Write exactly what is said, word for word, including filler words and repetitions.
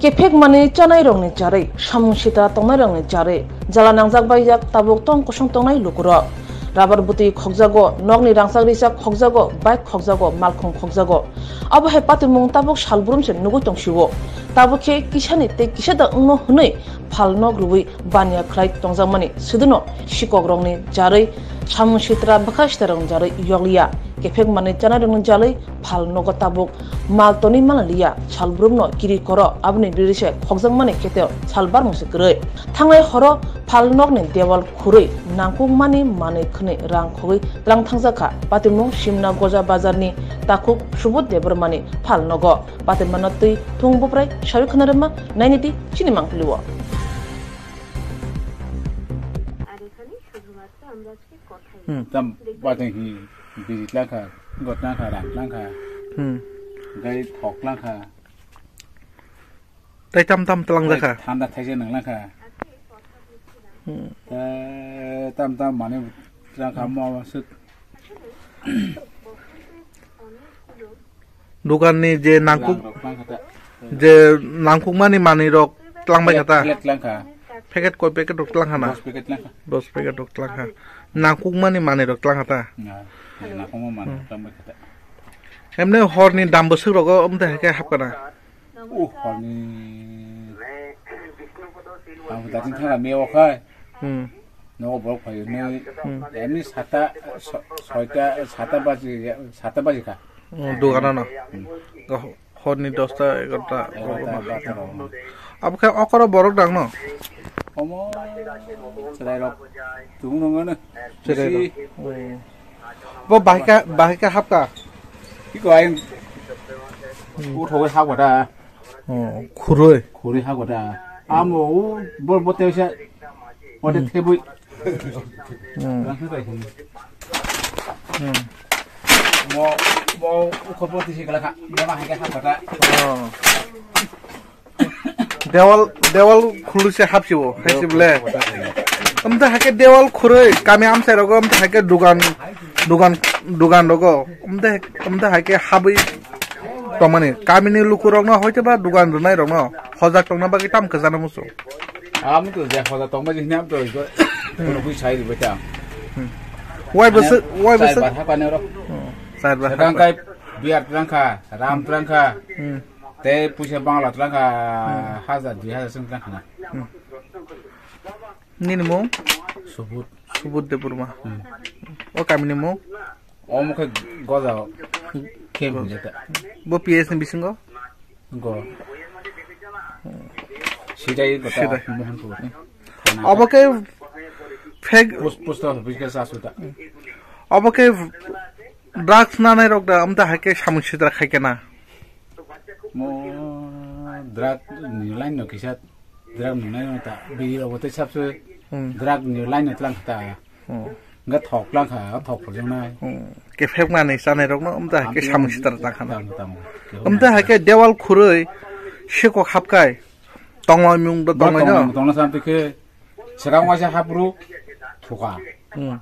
Kephek manwi chanairokni charwi, samung sitra tongnairokni charwi jala nangjak baijak tabuk tong kosong tongnai lukurok. Rabar bwtwi khokjago, nokni rangchak rijak khokjago, bike khokjago, malkhung khokjago. Abo hai patimung tabuk salbrum se nugwi tongsio. Tabuk khe kisani tei kisa da wngno hwnwi phalnok rwui baniya khlai tongjakmani swdwno sikokrokni jarwi samung sitra bwkha sitarokni jarwi yokliya. Kephek manwi chanairokni jalwi phalnogo tabuk mal tonwi manliya, salbrumno kiri koro aboni biri se khokjakmani kheteo sal barmung se kwrwi. Thangnai horo phalnokni dewal khurwi nangkukmani manwi khwnwi rang khogwi tlang thangjakha. Patimung Simna Goja Bazarni takhuk Subodh Debbarmani phalnogo. Patimano twi thung buprai sawi khwnarwma nainidi chini mangpili o. Hmm. Tam bateng hi biri tlangkha, got tlangkha, rak tlangkha, Hmm. gai thok tlangkha. Tei tam tam tlang jakha. Thanda thaisa nang langkha. Hmm. Tei tam tam mane tlangkha mo sut. Dukanni je nangkuk, Rang rok tlang kha ta. Je nangkukmani manwi rok tlang bai kha ta. Plate tlang kha. Packet koi packet rok tlang kha na? Dos packet tlang kha. Dos packet rok tlang kha. Nangkukmani manwi rok tlang kha ta. Na, na komo man Hmm. tlang bai kha ta. Emne horni dam bwswk rogo omte hai khe hap kana? O horni. Ang datin thang me o khai. Hmm. Nogo borok phaio nai. Hmm. Emni sata, so-, soita, sata baji, sata baji kha. Hmm, dogano no. Hmm. Go-, horni dosta, egarota. Egarota, barota rok. Abo khe okoro borok dang no? Omo, chwrai rok. Tung nung ano. Chwrai rok. Bisi. Hmm. Bo bahika, bahika hapka. Iko ain. Hmm. Uthogwi hapka da. Oh, khurui. Khurui ha goda. Amo u bor bote sa. Bote Hmm. thebui. Hmm. Hmm. Mo, mo u khopo tisi kala kha. Mo na hake ha goda. Oh. Dewal, dewal khulu se hapsi bo. Hai se bole. Amta hake dewal khurui. Kami amsai rogo amta hake dugan, dugan, dugan rogo. Amta, amta hake habui. Tongmani kamini lukurokno hoitoba dugan rwnairokno hojak tongna bagwi tam kwchana muchung. Amo to je hoda tongma jini am to ko ko sai ribai ta. Wai bwswk, wai bwswk. Sai bar ha pane ro. Sai bar ha. Kai biar trangkha, ram trangkha. Hmm. Te puisa bangla trangkha, Hmm. hajar dui hajar sing trangkha na. Hmm. Nini mung? Subut. Subut Debbarma. Hmm. O kamini mung? Omo khe goja khe Goja. Bujeta. Bo P S ni bisingo? Go. Sidai kota Sidai. Mohanpur. Obo khe fake Pus-, post office ke sasuta. Obo khe drugs nanai rok da amta hai khe samung sidra khai kena. Mo drug ni line no kisa drug ni line no ta biri obo te sabse Hmm. drug ni line no tlang ta. Hmm. Ga thok lang kha, thok phor jang nai. Hmm. Ke phek nani sanai rok no amta hai ke Amte samung sitra ta khana. Tamo, tamo. Ke Amta hai ke dewal khurui sikok hapkai. Tongoi mung do Ba tongoi tongoi no. mung tongna samte ke sekang waisa hapru thuka. Hmm.